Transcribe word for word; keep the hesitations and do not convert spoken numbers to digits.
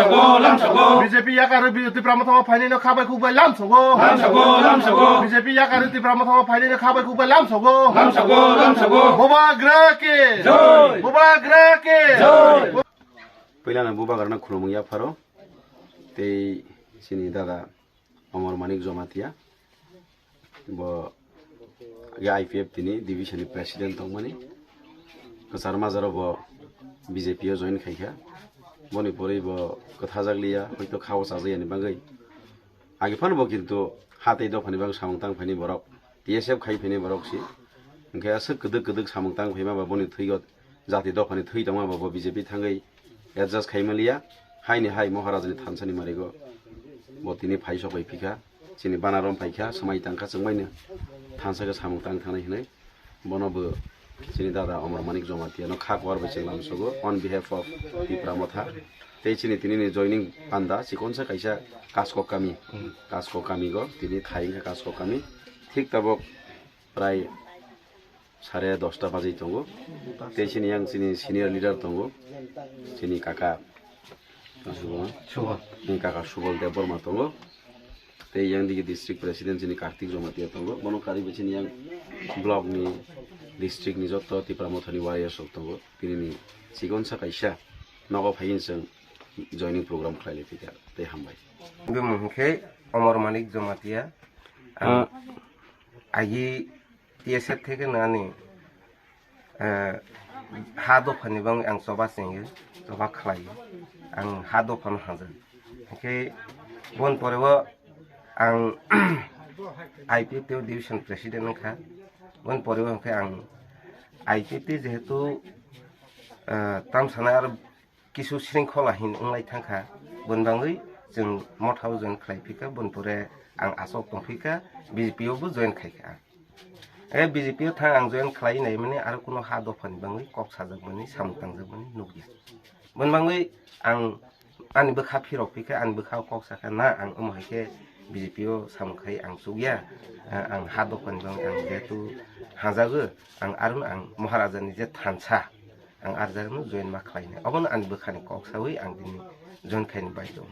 B J P yakarwi Tipra Motha o phainai no khabai khukbai lamsogo. B J P yakarwi Tipra Motha o phainai no khabai khukbai lamsogo. Bubagra ke. Bubagra ke. Puilano Bubagrano khulumung yapharo. Tei chini dada Omor Manik Jomatia. Bo age I P F T ni division ni president tongmani. Kwchar majaro bo B J P o join khaikha. Boni pore bo kwthajak liya, hoito khao chajakya ni bagwi. Age phano bo kintu ha tei dopha ni bagwi samung tang phaini borok, T S F khai phaini borok si. Hwnkhe aswk kwdwk kwdwk samung tang phaima ba boni thwigo jati dophani thwi tongma bo, bo B J P thangwi adjust khai manliya. Haini hai Maharajani thansa ni marigo bo tini phai sok bai phikha, chini banarom phaikha, swmai tangkha chwngbaino thansa khe samung tang thangnai hinwi. Bono bo chini dada Omor Manik Jomatia no kha kwar bai chwng lamsogo on behalf of Tipra Motha. Tei chini tini ni joining panda chikonsa kaisa Kaskok kami, Kaskok kami go tini thai wngkha Kaskok kami. Thik tabok prai sare dosta bajwi tongo. Tei chini yang chini senior leader tongo, chini kaka, Subal. Chini kaka Subal Debbarma tongo. Tei yang digi district president chini Kartik Jomatia tongo. Bono karwi bo chini yang block ni, district ni joto Tipra Mothani warriors rok tongo. Tini ni chikonsa kaisa nogo phai chwng joining program khlai lai phikha. Tei hambai. Bumung hwnkhe Omor Manik Jomatia. Ang agi T S F theke nani, eh, ha dophani bagwi ang choba chengyo, choba khlaio. Ang ha dophano hajak. Hwnkhe bon poreo ang I P F T o division president wngkha. Bon poreo hwnkhe ang I P F T jehetu, eh, tamsana aro kisu sringkhola hin wnglai thangkha, boni bagwi chwng Motha o join khlai phikha, boni pore ang aswk tong phikha, B J P o bo join khaikha. E B J P o thang ang join khlai naimani aro kuno ha dophani bagwi kok sajakmani, samung tangjakmani nukya. Boni bagwi ang ani bwkha phirok phikha, ani bwkha o kok sakha na ang omo hai khe B J P o samung khai ang chukya, ang ha dophani bagwi ang jehetu hajago, ang arono ang Maharajani je thansa, ang arjagno join ma khlainai. Obono ani bwkhani kok sawi ang tini join khaini baidhyo.